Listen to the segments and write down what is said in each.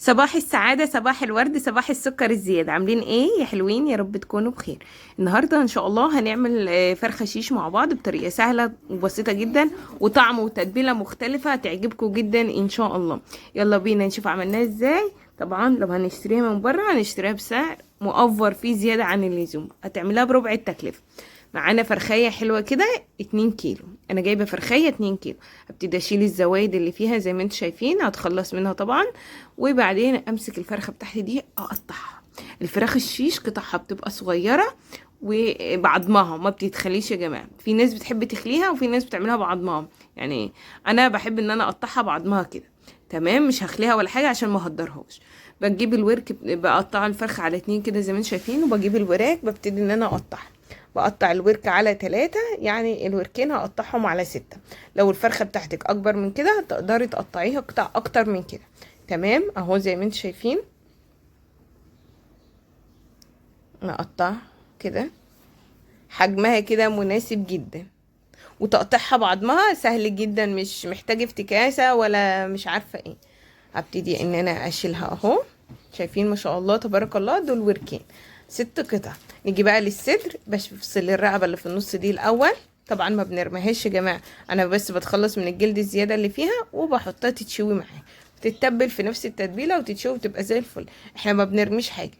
صباح السعادة، صباح الورد، صباح السكر الزيادة. عاملين ايه يا حلوين؟ يا رب تكونوا بخير. النهاردة ان شاء الله هنعمل فرخة شيش مع بعض بطريقة سهلة وبسيطة جدا، وطعم وتتبيلة مختلفة هتعجبكم جدا ان شاء الله. يلا بينا نشوف عملناها ازاي. طبعا لو هنشتريها من بره هنشتريها بسعر مؤفر فيه زيادة عن اللزوم، هتعملها بربع التكلفة. معانا فرخية حلوة كده 2 كيلو، انا جايبة فرخية 2 كيلو. هبتدي اشيل الزوايد اللي فيها زي ما انتم شايفين، هتخلص منها طبعا، وبعدين امسك الفرخة بتاعتي دي اقطعها. الفراخ الشيش قطعها بتبقى صغيرة وبعضمها ما بتتخليش يا جماعة. في ناس بتحب تخليها وفي ناس بتعملها بعضمها، يعني انا بحب ان انا اقطعها بعضمها كده، تمام، مش هخليها ولا حاجة عشان ما اهدرهاش. بجيب الورك، بقطع الفرخة على 2 كده زي ما انتم شايفين، وبجيب الوراك ببتدي ان انا اقطعها. بقطع الورك على 3، يعني الوركين هقطعهم على 6. لو الفرخة بتاعتك اكبر من كده تقدري تقطعيها قطع اكتر من كده، تمام. اهو زي ما انتم شايفين نقطع كده، حجمها كده مناسب جدا، وتقطيعها بعضمها سهل جدا، مش محتاج افتكاسة ولا مش عارفة ايه. هبتدي ان انا اشيلها اهو، شايفين ما شاء الله تبارك الله، دول وركين 6 قطع. نيجي بقى للصدر، بفصل الرقبة اللي في النص دي الاول، طبعا ما بنرميهاش يا جماعة، انا بس بتخلص من الجلد الزيادة اللي فيها وبحطها تتشوي معايا، بتتبل في نفس التتبيلة وتتشوي وتبقى زي الفل، احنا ما بنرميش حاجة،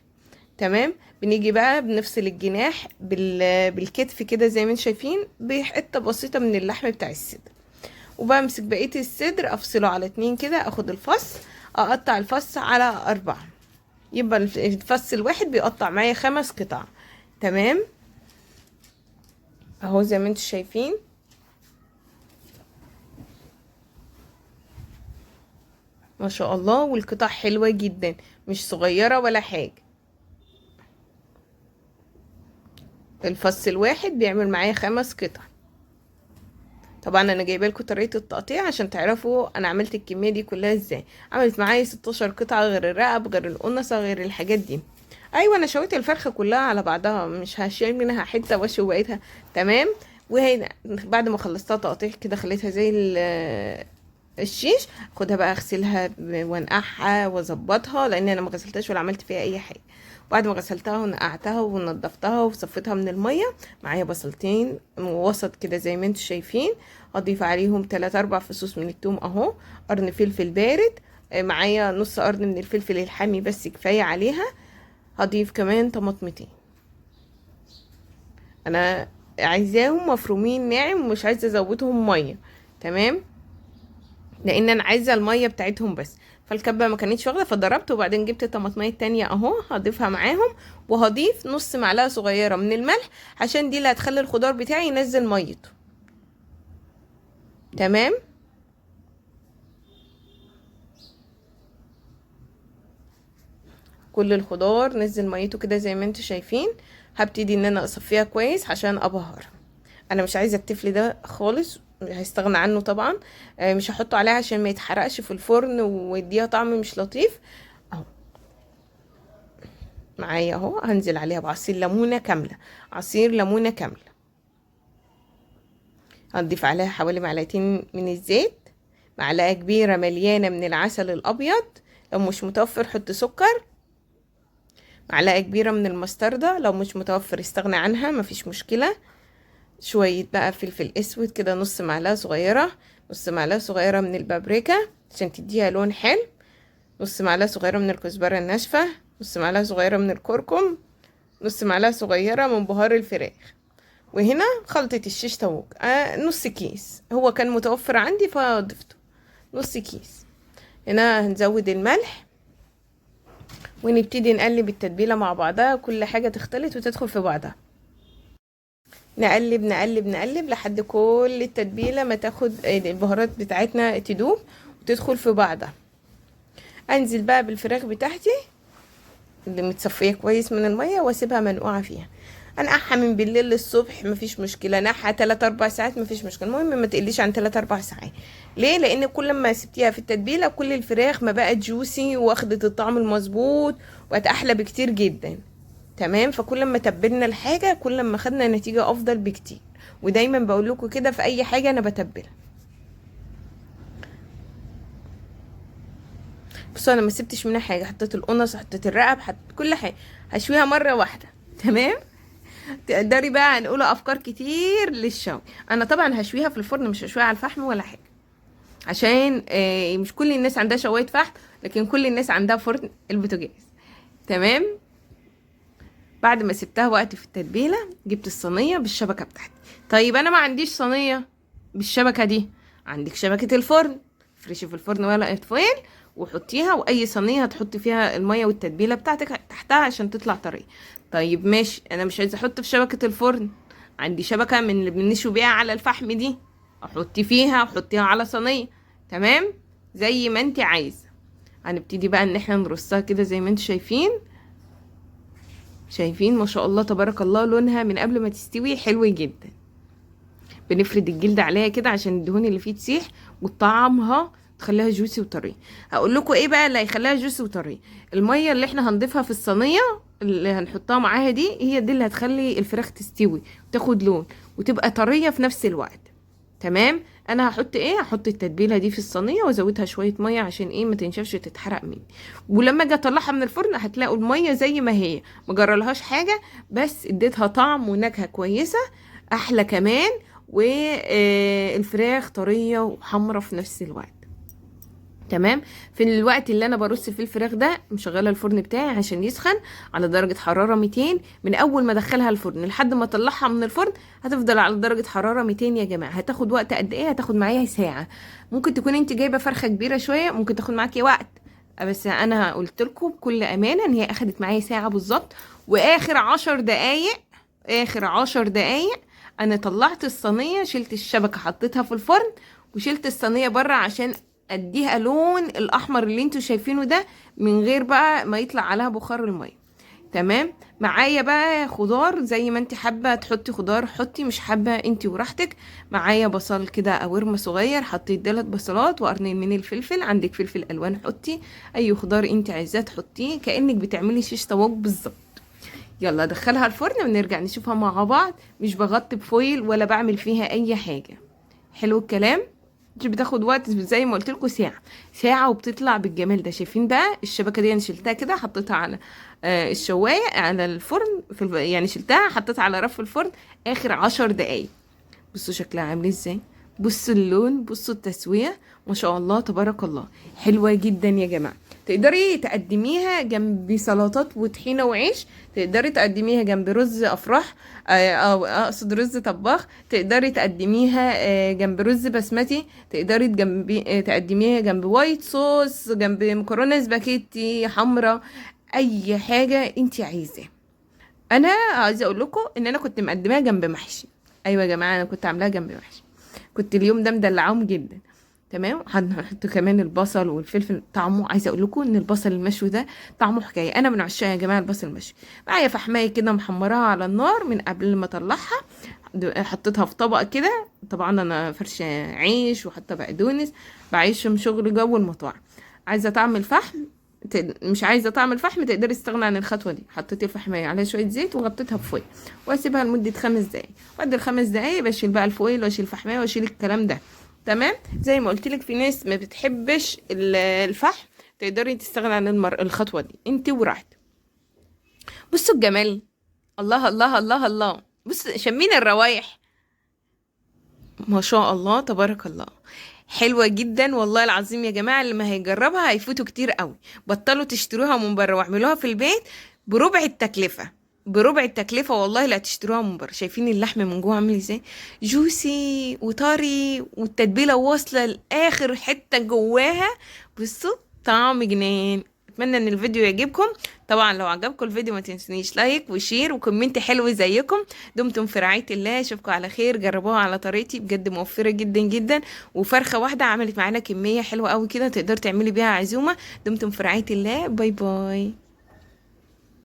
تمام. بنيجي بقى بنفصل الجناح بالكتف كده زي ما انتم شايفين، بحته بسيطة من اللحم بتاع الصدر، وبمسك بقية الصدر افصله على 2 كده، اخد الفص اقطع الفص على 4، يبقى الفص الواحد بيقطع معايا 5 قطع، تمام. اهو زي ما انتم شايفين. ما شاء الله، والقطع حلوة جدا، مش صغيرة ولا حاجة. الفص الواحد بيعمل معايا 5 قطع. طبعا انا جايبه لكم طريقه التقطيع عشان تعرفوا انا عملت الكمية دي كلها ازاي. عملت معايا 16 قطعه، غير الرقب غير القنصه غير الحاجات دي. ايوه انا شويت الفرخه كلها على بعضها، مش هشيل منها حتة واشوي بقيتها، تمام. وهي بعد ما خلصتها تقطيع كده خليتها زي الشيش، خدها بقى اغسلها وانقعها واظبطها، لان انا ما غسلتهاش ولا عملت فيها اي حاجة. بعد ما غسلتها ونقعتها ونضفتها وصفيتها من المية، معايا بصلتين وسط كده زي ما انتم شايفين، هضيف عليهم 3-4 فصوص من التوم اهو، قرن فلفل بارد، معايا نص قرن من الفلفل الحامي بس كفاية عليها. هضيف كمان طماطمتين، انا عايزاهم مفرومين ناعم ومش عايزه ازودهم مية، تمام، لان انا عايزه المية بتاعتهم بس. فالكبه ما كانتش واخده فضربت، وبعدين جبت الطماطميه التانية اهو هضيفها معاهم، وهضيف نص معلقه صغيرة من الملح عشان دي اللي هتخلي الخضار بتاعي ينزل ميته، تمام. كل الخضار نزل ميته كده زي ما انتم شايفين. هبتدي ان انا اصفيها كويس عشان ابهرها، انا مش عايزه التفل ده خالص، هستغنى عنه طبعا، مش هحطه عليها عشان ما يتحرقش في الفرن ويديها طعم مش لطيف. اهو معايا اهو، هنزل عليها بعصير ليمونه كاملة، عصير ليمونه كاملة. هنضيف عليها حوالي معلقتين من الزيت، معلقه كبيرة مليانة من العسل الابيض، لو مش متوفر حط سكر، معلقه كبيرة من المستردة، لو مش متوفر استغنى عنها مفيش مشكلة، شوية بقى فلفل اسود كده نص معلقه صغيرة، نص معلقه صغيرة من البابريكا عشان تديها لون حلو، نص معلقه صغيرة من الكزبره الناشفه، نص معلقه صغيرة من الكركم، نص معلقه صغيرة من بهار الفراخ. وهنا خلطه الشيش طاووق، نص كيس، هو كان متوفر عندي فضفته، نص كيس. هنا هنزود الملح ونبتدي نقلب التتبيله مع بعضها، كل حاجة تختلط وتدخل في بعضها. نقلب نقلب نقلب لحد كل التتبيله ما تاخد البهارات بتاعتنا تدوب وتدخل في بعضها. انزل بقى بالفراخ بتاعتي اللي متصفيه كويس من المية واسيبها منقوعه فيها. انقعها من بالليل للصبح مفيش مشكلة، انقعها 3-4 ساعات مفيش مشكلة، المهم ما تقليش عن 3-4 ساعات. ليه؟ لان كل ما سبتيها في التتبيله كل الفراخ ما بقت جوسي واخدت الطعم المظبوط وبقت احلى بكتير جدا، تمام. فكل ما تبلنا الحاجة كل ما خدنا نتيجة افضل بكتير، ودايما بقول لكم كده في اي حاجة انا بتبلها. بصوا انا ما سبتش منها حاجة، حطيت القنص، حطيت الرقب، حطيت كل حاجة، هشويها مرة واحدة. تمام. تقدري بقى نقول افكار كتير للشوي. انا طبعا هشويها في الفرن، مش هشويها على الفحم ولا حاجة، عشان مش كل الناس عندها شوايه فحم، لكن كل الناس عندها فرن البوتاجاز. تمام. بعد ما سبتها وقت في التتبيله، جبت الصينية بالشبكه بتاعتي. طيب انا ما عنديش صينية بالشبكه دي، عندك شبكة الفرن، فرشي في الفرن ورقة فويل وحطيها، واي صينية هتحطي فيها المية والتتبيله بتاعتك تحتها عشان تطلع طرية. طيب ماشي، انا مش عايزه احط في شبكة الفرن، عندي شبكة من اللي بنشوي بيها على الفحم دي، احطي فيها وحطيها على صينية. تمام، زي ما انت عايزه. هنبتدي بقى ان احنا نرصها كده زي ما انتوا شايفين. شايفين ما شاء الله تبارك الله، لونها من قبل ما تستوي حلو جدا. بنفرد الجلد عليها كده عشان الدهون اللي فيه تسيح، وطعمها تخليها juicy وطريه. هقول لكم ايه بقى اللي هيخليها juicy وطريه؟ المية اللي احنا هنضيفها في الصينية اللي هنحطها معاها دي، هي دي اللي هتخلي الفراخ تستوي وتاخد لون وتبقى طرية في نفس الوقت. تمام. انا هحط ايه؟ هحط التتبيله دي في الصينية وازودها شوية مية عشان ايه؟ ما تنشفش وتتحرق مني. ولما اجي اطلعها من الفرن هتلاقوا المية زي ما هي، ما جرالهاش حاجة، بس اديتها طعم ونكهه كويسة احلى كمان، والفراخ طرية وحمره في نفس الوقت. تمام. في الوقت اللي انا برص فيه الفراخ ده، مشغله الفرن بتاعي عشان يسخن على درجه حرارة 200. من اول ما ادخلها الفرن لحد ما اطلعها من الفرن هتفضل على درجه حرارة 200 يا جماعة. هتاخد وقت قد ايه؟ هتاخد معايا ساعة. ممكن تكون انت جايبه فرخة كبيرة شوية، ممكن تاخد معاكي وقت، بس انا قلت لكم بكل امانه ان هي اخدت معايا ساعة بالظبط. واخر 10 دقايق، اخر 10 دقايق انا طلعت الصينية، شلت الشبكة حطيتها في الفرن، وشلت الصينية بره عشان اديها لون الاحمر اللي انتوا شايفينه ده، من غير بقى ما يطلع عليها بخار المية. تمام. معايا بقى خضار زي ما انت حابة تحطي خضار حطي، مش حابة انت وراحتك. معايا بصل كده او ورمه صغير، حطيت 3 بصلات وقرنين من الفلفل. عندك فلفل الوان حطي، اي خضار انت عايزاه تحطيه، كانك بتعملي شيش طاووق بالظبط. يلا ادخلها الفرن ونرجع نشوفها مع بعض. مش بغطي بفويل ولا بعمل فيها اي حاجة. حلو الكلام. مش بتاخد وقت زي ما قلت لكم، ساعة ساعة وبتطلع بالجمال ده. شايفين بقى الشبكة دي انا شلتها كده، حطيتها على الشوايه على الفرن في يعني شلتها حطيتها على رف الفرن اخر 10 دقايق. بصوا شكلها عامل ازاي، بصوا اللون، بصوا التسوية، ما شاء الله تبارك الله، حلوة جدا يا جماعة. تقدري تقدميها جنب سلطات وطحينه وعيش، تقدري تقدميها جنب رز افراح، او اقصد رز طباخ، تقدري تقدميها جنب رز بسمتي، تقدري تقدميها جنب white sauce، جنب مكرونه سباكيتي حمراء، اي حاجة انت عايزاها. انا عايزه اقول لكم ان انا كنت مقدماها جنب محشي. ايوه يا جماعة، انا كنت عاملاها جنب محشي، كنت اليوم ده مدلعاهم جدا. تمام. هنحط كمان البصل والفلفل، طعمه عايزه اقول لكم ان البصل المشوي ده طعمه حكاية. انا من عشاق يا جماعة البصل المشوي. معايا فحمايه كده محمراها على النار من قبل ما اطلعها، حطيتها في طبق كده. طبعا انا فرشه عيش وحاطه بقدونس، بعيشهم شغل جو المطاعم. عايزه طعم الفحم، مش عايزه طعم الفحم تقدري تستغني عن الخطوة دي. حطيت الفحمايه عليها شوية زيت وغطيتها ب foil واسيبها لمدة 5 دقايق. بعد ال5 دقايق بشيل بقى ال foil واشيل الفحمايه واشيل الكلام ده. تمام. زي ما قلت لك في ناس ما بتحبش الفحم، تقدري تستغني عن الخطوة دي انت وراحتك. بصوا الجمال، الله الله الله الله، بص شمين الروايح، ما شاء الله تبارك الله، حلوة جدا والله العظيم يا جماعة. اللي ما هيجربها هيفوتوا كتير قوي. بطلوا تشتروها من بره واعملوها في البيت بربع التكلفة، بربع التكلفة والله لا تشتروها من بره. شايفين اللحم من جوه عامل ازاي؟ جوسي وطري، والتتبيلة واصلة لآخر حتة جواها. بصوا طعم جنان. اتمنى ان الفيديو يعجبكم. طبعا لو عجبكم الفيديو ما تنسونيش like و share و comment حلو زيكم. دمتم في رعاية الله، اشوفكم على خير. جربوها على طريقتي بجد موفرة جدا جدا، وفرخة واحدة عملت معانا كمية حلوة قوي كده تقدر تعملي بيها عزومة. دمتم في رعاية الله، bye bye.